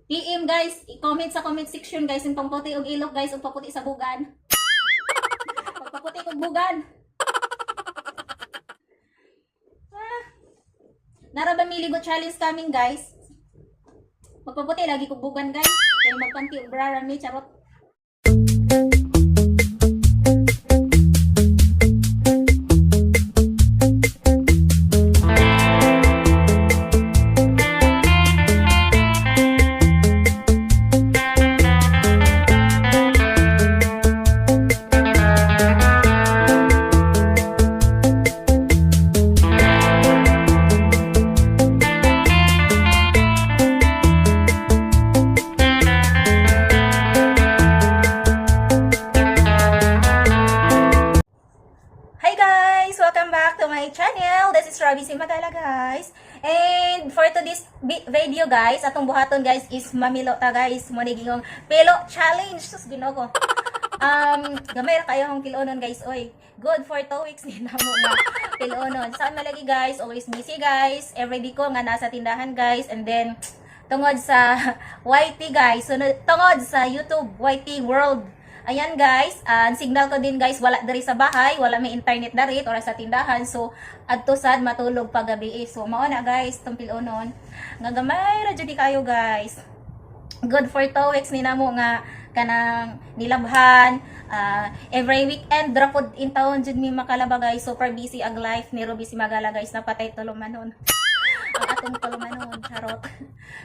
PM guys, i-comment sa comment section guys yung pangputi og ilok guys, ug paputi sa bugan. Pagpaputi og bugan. Ah. Nara ba miligo challenge coming, guys? Magpaputi lagi kog bugan, guys. Kay magpanti og bra rami, charot. Hi guys! Welcome back to my channel. This is Robbie Simagala, guys. And for today's video guys, atong buhaton guys is mamilo ta, guys. Mo ni gingong pilo challenge. Sus, Ginoo ko. Gamay ra kayo akong pilonon, guys, oy. Good for 2 weeks ni namo nga pilonon. Saan malagi guys, always busy guys. Everyday ko nga nasa tindahan, guys. And then tungod sa YT guys, sunod, tungod sa YouTube YT World. Ayan guys, ang signal ko din guys, wala diri sa bahay, wala may internet dari or sa tindahan. So, adto sad matulog pag gabi eh. So, mao na guys, tong pilonon. Nga gamay ra jud kayo, guys. Good for 2 weeks ni namo nga kanang nilabhan. Every weekend ra pod in town jud mi makalaba, guys. Super busy ang life ni Ruby Simagala, guys. Napatay tulumanon ang atong tulumanon, charot.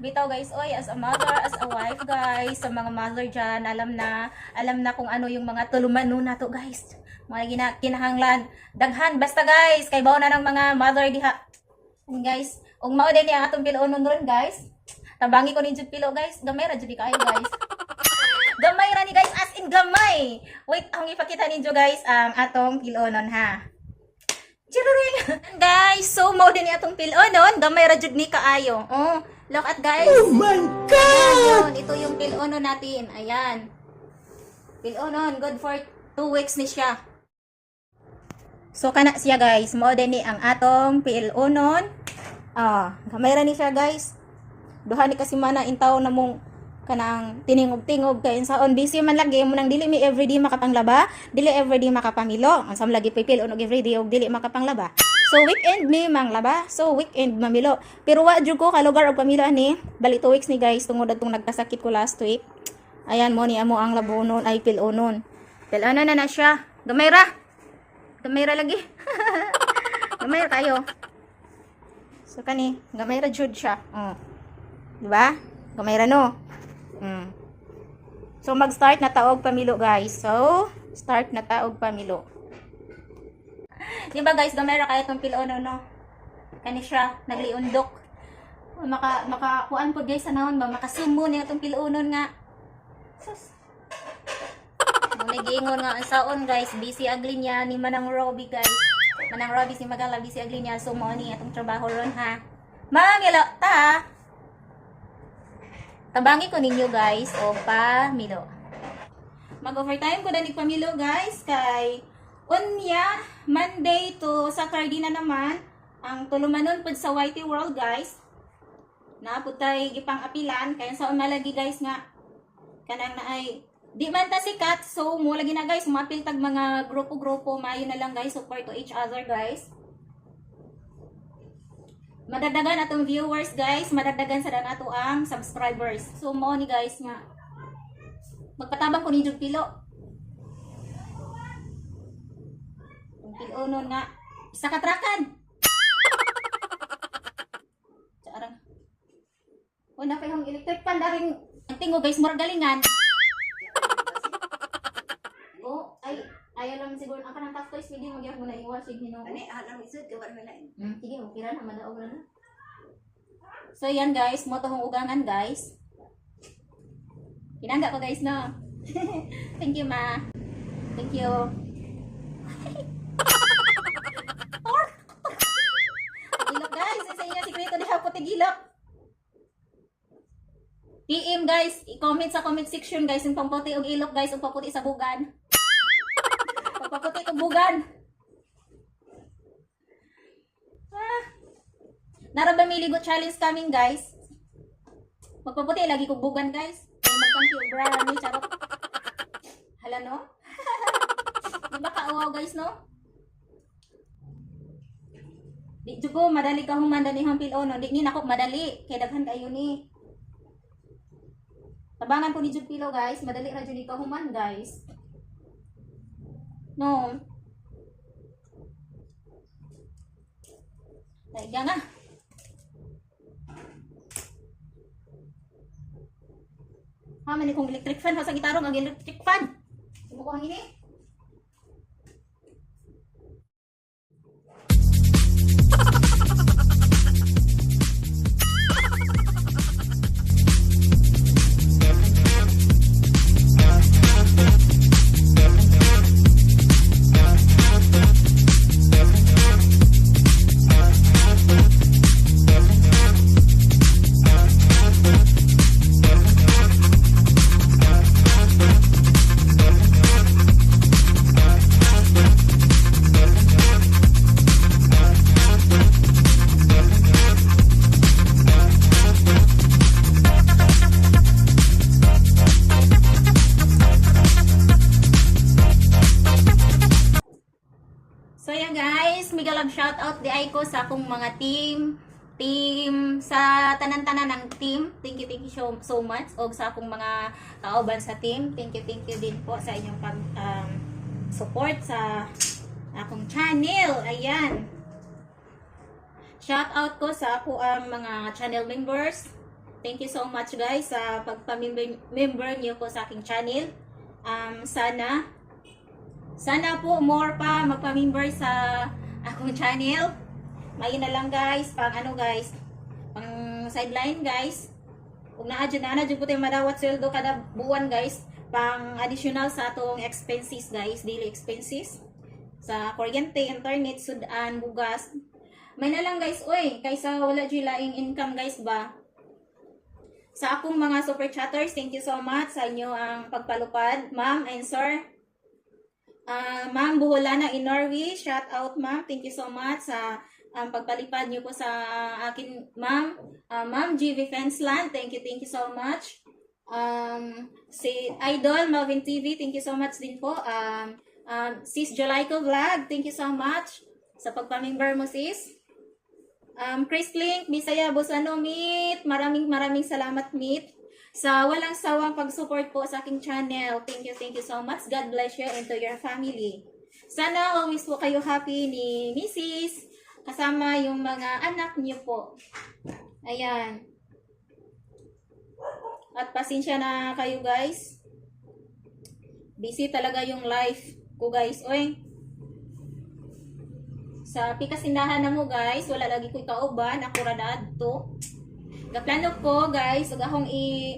Bitaw guys, oy, as a mother, as a wife guys, sa mga mother dyan, alam na kung ano yung mga tulumanon nato, guys, mga kinahanglan daghan basta guys, kay bawo na ng mga mother diha. And guys, ug mao din ang atong pilonon ron, guys. Tabangi ko ninyo pilo, guys. Gamay ra jud kayo, guys. Gamay ra ni guys, as in gamay. Wait, ang ipakita ninyo guys ang atong pilonon ha. Chiruring! Guys, so mao din atong pilonon, gamay ra jud ni kaayo. Oh, look at guys. Oh my God! Ayan, ito yung pilonon natin. Ayan. Pilonon, good for 2 weeks ni siya. So kana siya guys, mao din ni ang atong pilonon. Ah, gamay ra ni siya, guys. Duha ni kasi mana in taon na mong kanang tiningog-tingog kay saon busy man lagi mo nang dili mi everyday makapanglaba, dili everyday makapamilo. Ang sam lagi pipil og everyday og dili makapanglaba. So weekend mi manglaba, so weekend mamilo. Pero wa jud ko kalugar og pamilo ani. Bali 2 weeks ni guys tungod adtong nagkasakit ko last week. Ayan mo ni amo ang labonon ay pilonon. Pilonon na na siya. Gamay ra. Gamay ra lagi. Gamay ra kayo. So kani, gamay ra jud siya. Oh. Di ba? Gamay ra, no? So mag-start na ta og pamilo, guys. So, start na ta og pamilo. Di ba guys, gamay ra kayo tong pilono, no? Kani siya nagliundok. Maka maka kuan po guys sa naon ba, makasumo niya tong pilonon nga. Sus. Mo nagiingon nga ang saon guys, busy ang linya ni Manang Robbie, guys. Manang Robbie si Magala, busy ang linya, so mo ni atong trabaho ron ha. Mamilo ta. Tabangi ko ninyo guys o pamilo. Mag-overtime ko danig pamilo guys kay unya Monday to Saturday na naman ang tulumanon pud sa YT World, guys. Na pud tay gipang apilan kay sa malagi guys nga kanang naay di man ta sikat, so mo lagi na guys, mapil tag mga grupo-grupo, maayo na lang guys, support to each other guys. Madagdagan atong viewers guys, madagdagan sa ato ang subscribers. So mo ni guys nga magpatabang ko ninyo pilo. Ang pilonon nga isa ka trakan. Charang. Wala kayong electric pan daring ang tingo guys, murag galingan. Oh, ay ayaw lang siguro ang kanang top toys, pwede mo gyud mo na iwas sige no. Ani alam isod kay wala lain. Sige, okay ra na, madaog ra na. So yan guys, mo tohong ugangan guys. Pinangga ko guys, no. Thank you, ma. Thank you. Ilok guys, sa inyo sikreto diha puti gilok. PM guys, i-comment sa comment section guys yung pamputi og ilok guys, ug paputi sa bugan. Pagpaputi og bugan. Ah. Nara ba miligo challenge coming guys? Magpaputi lagi kog bugan, guys. Kay magpanty og bra ni, charot. Hala, no? Di ba kauwaw, guys, no? Di jud ko madali ka human dani hang pilo, no. Di ni nako madali kay daghan kayo ni. Tabangan ko ni jud pilo, guys, madali ra jud ni ka human, guys. No. Taiga nga. Ha, man kong electric fan ha sa gitarong ang electric fan. Mo ko hangin eh. So yan guys, mega love shout out di ay ko sa akong mga team, team sa tanan-tanan ng team. Thank you so, so much. Og sa akong mga kauban sa team, thank you din po sa inyong pag support sa akong channel. Ayan. Shout out ko sa ako ang mga channel members. Thank you so much, guys, sa pagpa-member member niyo po sa aking channel. Sana po more pa magpa-member sa akong channel. Mayo na lang, guys, pang ano, guys, pang sideline, guys. Kung naa jud na jud po tayo madawat sweldo kada buwan, guys, pang additional sa atong expenses, guys, daily expenses sa kuryente, internet, sudan, bugas. May na lang, guys, oy, kaysa wala jud laing income, guys, ba. Sa akong mga super chatters, thank you so much sa inyo ang pagpalupad, ma'am and sir. Ah, Ma'am Buholana in Norway, shout out, ma'am. Thank you so much sa pagpalipad niyo po sa akin, ma'am. Ah, Ma'am GV Fensland, thank you so much. Si Idol Melvin TV, thank you so much din po. Sis Jolaiko Vlog, thank you so much sa pagpamember mo, sis. Chris Link, Bisaya Busano Meet, maraming maraming salamat, Meet, sa walang sawang pag-support po sa aking channel. Thank you so much. God bless you and to your family. Sana always po kayo happy ni Mrs. kasama yung mga anak niyo po. Ayan. At pasensya na kayo, guys. Busy talaga yung life ko, guys. Oy. Sa pikasindahan na mo, guys, wala lagi ko'y kauban. Ako ra na adto. Gaplano ko, guys, ug akong i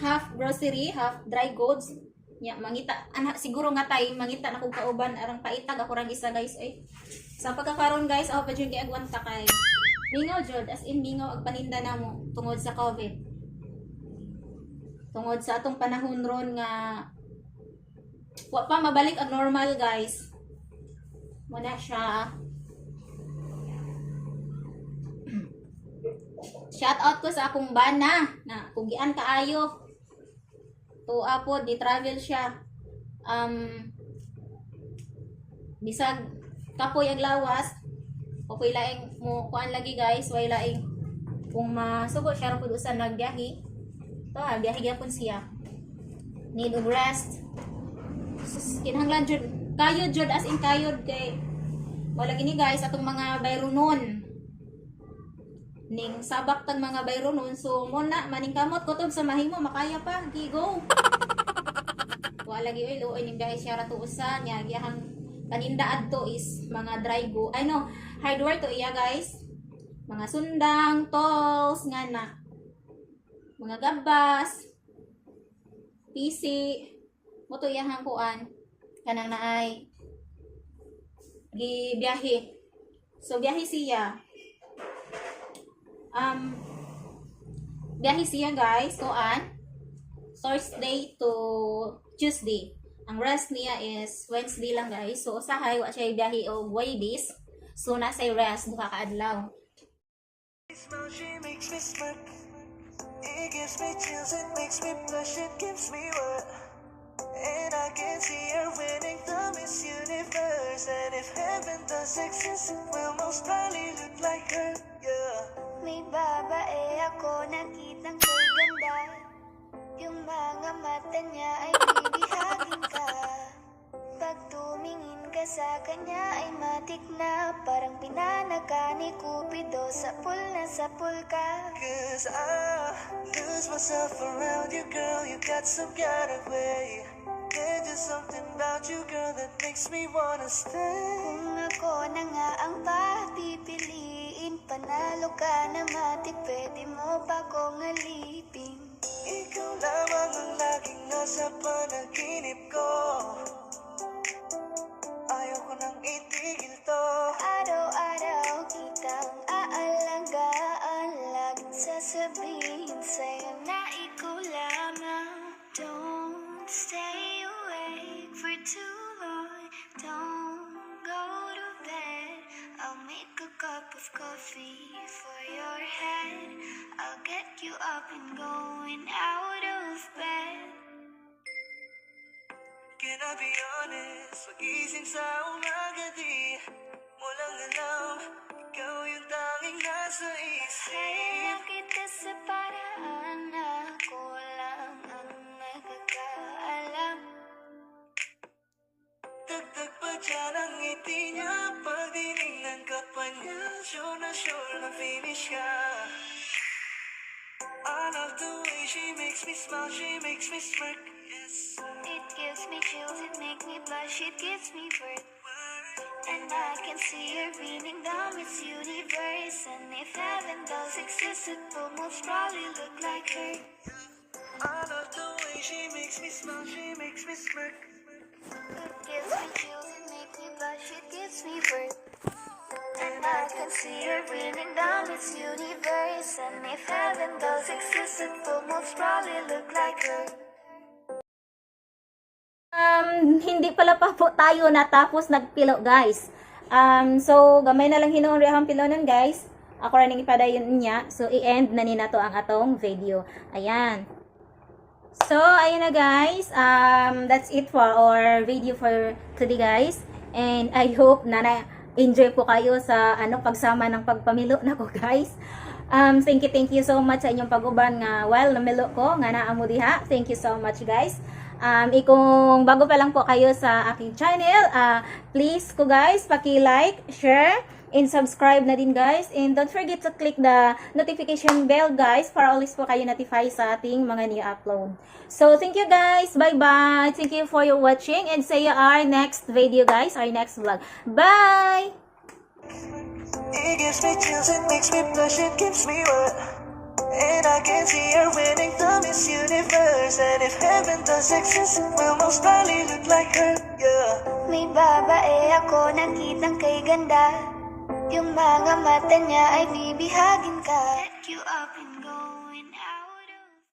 half grocery, half dry goods. Nya mangita ana siguro nga tay mangita na kog kauban arang paitag ako rang isa, guys, ay. Sa pagkakaron, guys, ako pa jud kay agwanta kay mingaw jud, as in mingaw ang paninda namo tungod sa COVID. Tungod sa atong panahon ron nga wa pa mabalik ang normal, guys. Muna siya. Shout out ko sa akong bana na kugian kaayo. Tuwa po, di travel siya. Bisag kapoy ang lawas, okay laing mo kuan lagi, guys, way laing kung masugo siya ra pud usa nagbiyahe. To ah, biyahe gyapon siya. Need of rest. Sus, kinahanglan jud kayod jud, as in kayod kay wala gini, guys, atong mga bayronon ning sabak tag mga bayronon, so mo na maning kamot kutob sa mahimo makaya pa gi go. Wala lagi oy, luoy ning biyahe siya ra tuusa nya giyahang paninda adto is mga dry go ay no hardware to iya, guys, mga sundang, tools nga na mga gabas, PC mo to iyahang kuan kanang naay gibiyahe. So biyahe siya, biyahe siya, guys, kuan Thursday to Tuesday. Ang rest niya is Wednesday lang, guys. So usahay wa siya biyahe og Wednesday, so nasa rest duha ka adlaw. Smile, she makes me smirk. It gives me chills, it makes me blush, it gives me what. And I can see her winning the Miss Universe. And if heaven does exist, it will most probably look like her, yeah. May babae ako nakitang kay ganda. Yung mga mata niya ay bibihagin ka. Pag tumingin ka sa kanya ay matik na. Parang pinana ka ni Cupido, sapul na sapul ka. 'Cause I lose myself around you, girl. You got some kind of way. There's just something about you, girl, that makes me wanna stay. Kung ako na nga ang papipiliin, panalo ka na matik, pwede mo pa kong alipin. Ikaw lamang ang laging nasa panaginip ko. Ayaw ko nang itigil to. Araw-araw kitang aalagaan. Laging sasabihin sa'yo na ikaw lamang. Don't stay awake for too long. Don't go to bed. I'll make a cup of coffee for your head. I'll get you up and going out of bed. Can I be honest? Paggising sa umaga, di mo lang alam, ikaw yung tanging nasa isip. Kaya kita sa paraan na ako lang ang nagkakaalam. Dagdag pa dyan ang ngiti niya. Pag tinignan ka pa niya, sure na sure na finish ka. I love the way she makes me smile, she makes me smirk. Yes. It gives me chills, it makes me blush, it gives me birth. And I can see her winning the Miss Universe. And if heaven does exist, it will most probably look like her. I love the way she makes me smile, she makes me smirk. It gives me chills, it makes me blush, it gives me birth. And I can see her winning the Miss Universe. And if heaven does exist, it will most probably look like her. Hindi pala pa po tayo natapos nagpilo, guys. So, gamay na lang hinuon rehang pilonon, guys. Ako ra ning ipadayon niya. So, i-end na ni nato ang atong video. Ayan. So, ayun na, guys. That's it for our video for today, guys. And I hope na na-enjoy po kayo sa ano pagsama ng pagpamilo nako, guys. Thank you so much sa inyong pag-uban nga while namilo ko nga naa mo diha. Thank you so much, guys. Ikung bago pa lang po kayo sa aking channel, please ko, guys, paki-like, share, and subscribe na din, guys. And don't forget to click the notification bell, guys, para always po kayo notify sa ating mga new upload. So thank you, guys. Bye-bye. Thank you for your watching and see you our next video, guys, our next vlog. Bye! It gives me chills, it makes me blush, it gives me what. And I can see her winning the Miss Universe. And if heaven does exist, it will most probably look like her, yeah. May babae ako nakitang kay ganda. Yung mga mata niya ay bibihagin ka. Get you up and